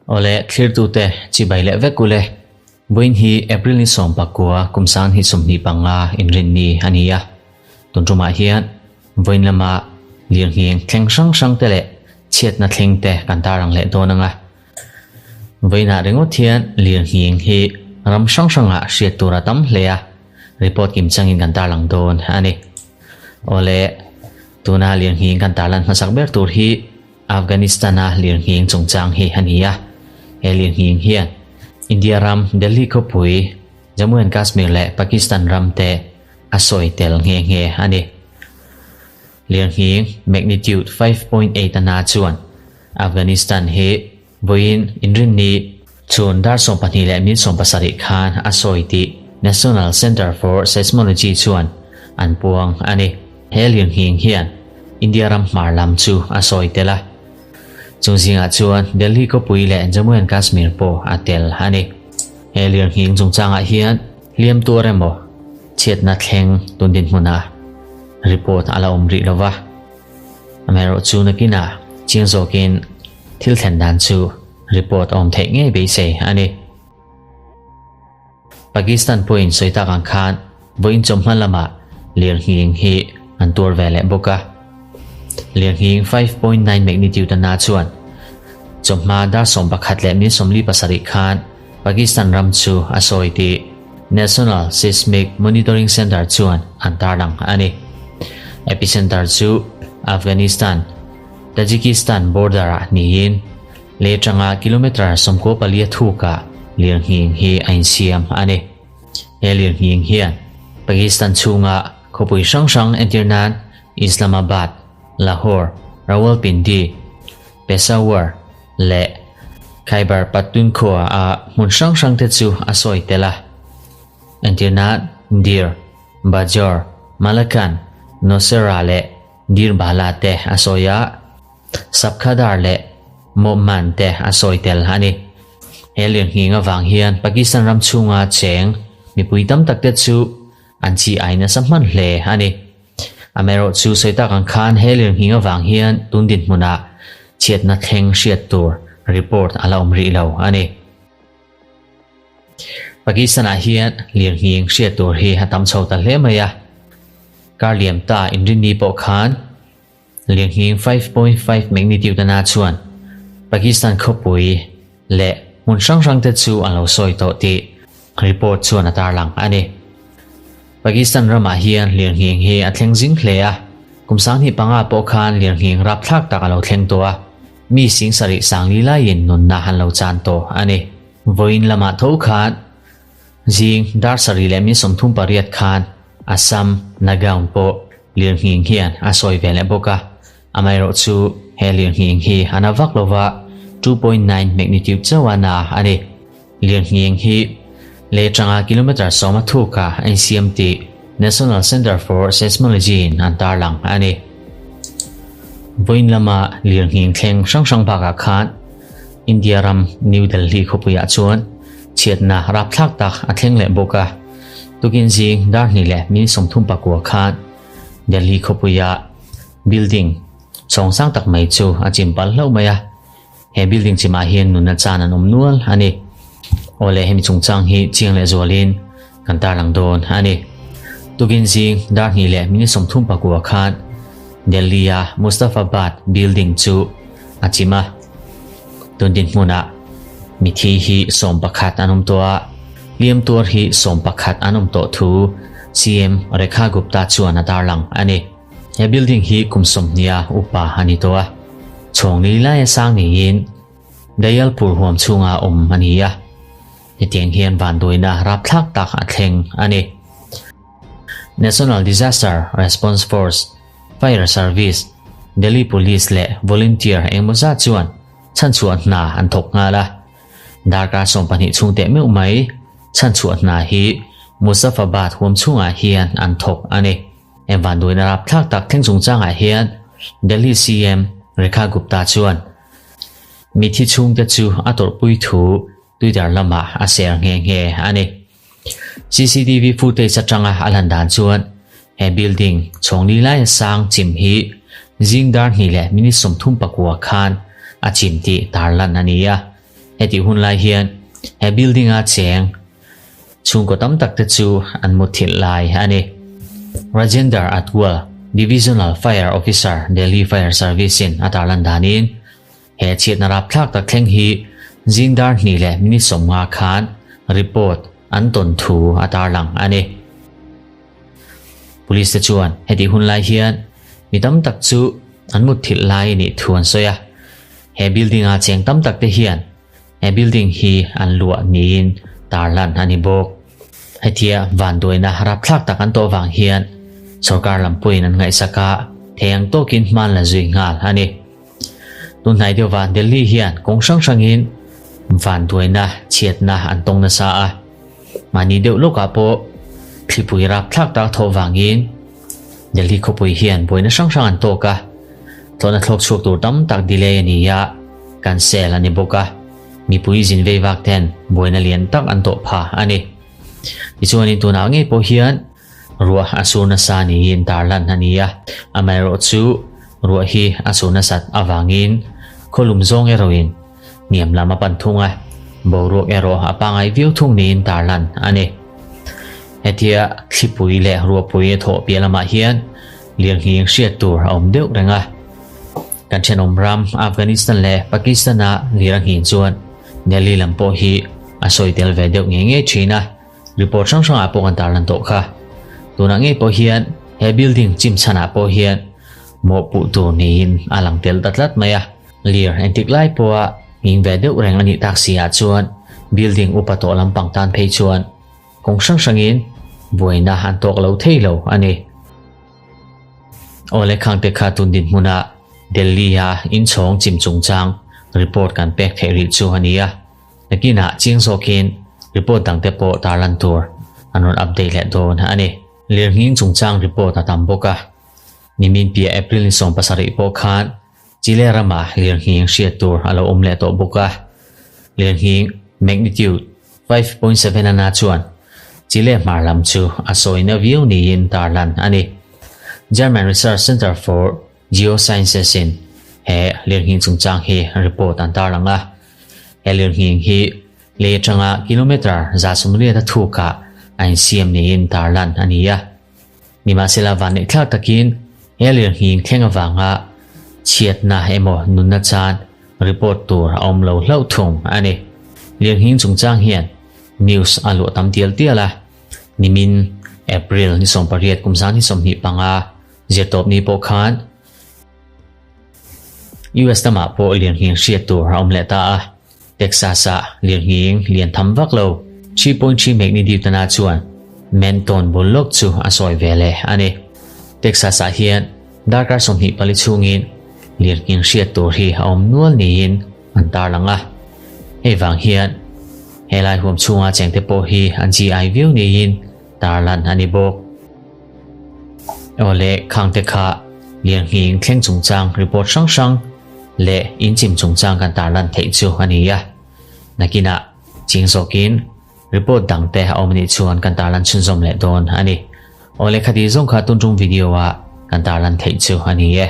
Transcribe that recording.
Awle, thlirtute chibai leh vek ule. Vawiin hi April ni 19 kum 2025 inrinni a ni a. Tun tumah hian vawiin lama lirnghing thleng hrang hrang te leh chhiatna thleng te kan tarlang leh dawn ang a. Vawiinah ringawt hian lirnghing hi ram hrang hrangah hriat tur a tam hle a, report kim changin kan tarlang dawn a ni. Awle, tuna lirnghing kan tarlan hmasak ber tur hi Afghanistan-a lirnghing chungchang hi a ni a. He lirnghing hian India ram Delhi khawpui, Jammu and Kashmir leh Pakistan ram te a sawi tel nghe nghe a ni. Lirnghing magnitude 5.8 a na chuan Afghanistan hi vawiin inrinni chhun dar 12 leh min 17 khan a sawi tih National Centre for Seismology chuan an puang a ni. He lirnghing hian India ram hmar lam chu a sawi tel a. Chung zingah chuan Delhi khawpui leh Jammu and Kashmir pawh a tel a ni. He lirnghing chungchangah hian hliam tuar emaw chhiatna thleng tun dinhmunah report a la awm rih lo va. Amaherawhchu nakinah chiang zawkin thil thlen dan chu report a awm theih ngei beisei a ni. Pakistan pawhin sawi tak ang khan vawiin chawmhma lamah lirnghing hi an tuar ve leh bawk a. Lirnghing 5.9 magnitude a na chuan chawmhma dar 11 leh min 47 khan Pakistan ram chu a sawi tih National Seismic Monitoring Centre chuan an tarlang a ni. Epicenter chu Afghanistan, Tajikistan border-ah niin lei atanga kilometre 94 a thukah lirnghing hi a insiam a ni. He lirnghing hian Pakistan chhunga khawpui hrang hrang entir nan Islamabad, Lahore, Rawalpindi, Peshawar leh Khyber Pakhtunkhwa a hmun hrang hrang te chu a sawi tel a. Entir nan Dir, Bajaur, Malakand, Nowshera leh Dir Bala te a sawi a. Sabkhadar leh Mohmand te a sawi tel a ni. He lirnghing avang hian Pakistan ram chhunga cheng mipui tam tak te chu an chi ai nasa hman hle a ni. Amaherawhchu sawi tak ang khan he lirnghing avang hian tun dinhmunah chhiatna thleng hriat tur report a la awm rih lo a ni. Pakistan-ah hian lirnghing hriat tur hi a tam chho ta hle mai a. Kar liam ta inrinni pawh khan Lirnghing 5.5 magnitude a na chuan Pakistan khawpui leh hmun hrang hrang te chu an lo sawi tawh tih report chuan a tarlang a ni. Pakistan ramah hian lirnghing hi a thleng zing hle a, kum 2005 pawh khan lirnghing rapthlak tak a lo thleng tawh a, mi 70,000 sangli laiin nunna an lo chan tawh a ni. Vawiin lamah tho khan zing dar 7 leh min 38 khan Assam, Nagaon pawh lirnghing hian a sawi ve leh bawk a, amaherawhchu he lirnghing hi a na vak lova 2.9 magnitude chauh a na a ni. Lirnghing hi lei atanga kilometre 10 a thuk a a insiam tih National Centre for Seismology in an tarlang a ni. Vawiin lama lirnghing thleng hrang hrang bakah khan India ram New Delhi khawpuiah chuan chhiatna rapthlak tak a thleng leh bawk a. Tukin zing dar hnih leh min 39 khan Delhi khawpuia building chhawng sang tak mai chu a chim palh hlauh mai a. He building chimah hian nunna chan an awm nual a ni. Awle hemi chungchang hi chiang leh zualin kan tarlang dawn a ni. Tukin zing dar hnih leh min 39 khan Delhi-a Mustafabad building chu a chim a. Tun dinhmunah mithi hi 11 an awm tawh a, hliam tuar hi 11 an awm tawh thu CM Rekha Gupta chuan a tarlang a ni. He building hi kum 20 a upa a ni tawh a, chhawng li laia sang niin Dayalpur huam chhunga awm a ni a. Hetiang hian vanduaina rapthlak tak a thleng a ni. National Disaster Response Force, Fire Service, Delhi Police leh volunteer engemaw zat chuan chhanchhuah hna an thawk nghal a. Darkar 12 chhung teh meuh mai chhanchhuah hna hi Muzaffarabad huam chhungah hian an thawk a ni. Heng vanduaina rapthlak tak thleng chungchangah hian Delhi CM Rekha Gupta chuan mithi chhungte chu a tawrhpui thu Twitter lamah a share nghe nghe a ni. CCTV footage atanga a lan dan chuan he building chhawng li laia sang chim hi Zing dar hnih leh minute 39 khan a chim tih tarlan a ni a. Hetih hun lai hian he building-a cheng chhungkaw tam tak te chu an mutthilh lai a ni. Rajender Atwal, Divisional Fire Officer, Delhi Fire Service-in a tarlan danin he chhiatna rapthlak tak thleng hi zing dar hnih leh minute 50 khan report an tawn thu a tarlang a ni. Police te chuan hetih hun lai hian mi tam tak chu an mutthilh lai a nih thu an sawi a. He building a cheng tam tak te hian he building hi an luah niin tarlan a ni bawk. Hetia vanduaina rapthlak tak an tawh vang hian sorkar lam pawhin an ngaihsak a, thei ang tawkin hman la zui nghal a ni. Tunhnai deuhva Delhi hian kawng hrang hrangin vanduaina chhiatna an tawng nasa a. Mahni deuh lawkah pawh thlipui rapthlak tak thawh vangin Delhi khawpui hian buaina hrang hrang an tawk a, tlawhna thlawk chhuak tur tam tak delay a ni a, cancel a ni bawk a, mipui zin vei vak ten buaina lian tak an tawh pha a ni. Tichuanin tunah ngei pawh hian ruah a sur nasa niin tarlan a ni a, amaherawhchu ruah hi a sur nasat avangin khawlum zawng erawhin hniam lam a pan thung a, boruak erawh a pangai viau thung niin tarlan a ni. Hetia thlipui leh ruahpui a thawh piah lamah hian lirnghing hriat tur a awm deuh reng a. Kan thenawm ram Afghanistan leh Pakistan-a lir a nghin chuan Delhi lam pawh hi a sawi tel ve deuh ngei ngei thin a, report hrang hrangah pawh kan tarlan tawh kha. Tunah ngei pawh hian he building chim chhanah pawh hian mawhpuh tur niin a lang tel ta tlat mai a. Lir engtik lai pawha nghing ve deuh reng a nih tak si ah chuan building upa tawh lampang tan phei chuan kawng hrang hrangin buaina an tawk lo thei lo a ni. Awle khangte kha tun dinhmuna Delhi-a inchhawng chim chungchang report kan pek theih rih chu a ni a. Nakinah chiang zawkin report dangte pawh tarlan tur an rawn update leh dawn a ni. Lirnghing chungchang report a tam bawk a, nimin piah April ni 17 pawh khan Chile ramah lirnghing hriat tur a lo awm leh tawh bawk a, lirnghing magnitude 5.7 a na chuan Chile hmar lam chu a sawina viau niin tarlan a ni. German Research Center for Geosciences-in he lirnghing chungchang hi report an tarlang a, he lirnghing hi lei atanga kilometre 180 a thukah a insiam niin tarlan a ni a. Nimahsela vanneihthlak takin he lirnghing thleng avanga chhiatna emaw nunna chan report tur a awm lo hlauh thung a ni. Lirnghing chungchang hian news a luah tam tial tial a, nimin April ni 18 kum 2025 zirtawpni pawh khan US lamah pawh lirnghing hriat tur a awm leh ta a. Texas-a lirnghing lian tham vak lo 3.3 magnitude na chuan Menton bul lawk chu a sawi ve leh a ni. Texas-ah hian darkar 24 chhungin lirnghing hriat tur hi a awm nual niin an tarlang a. Hei vang hian helai huam chhunga chengte pawh hi an chi-ai viau niin tarlan a ni bawk. Awle khangte kha lirnghing thleng chungchang report hrang hrang leh inchim chungchang kan tarlan theih chu a ni a. Nakinah ching zawkin report dangte a awm anih chuan kan tarlan chhunzawm leh dawn a ni. Awle khati zawng kha tuntum video ah kan tarlan theih chu a ni e.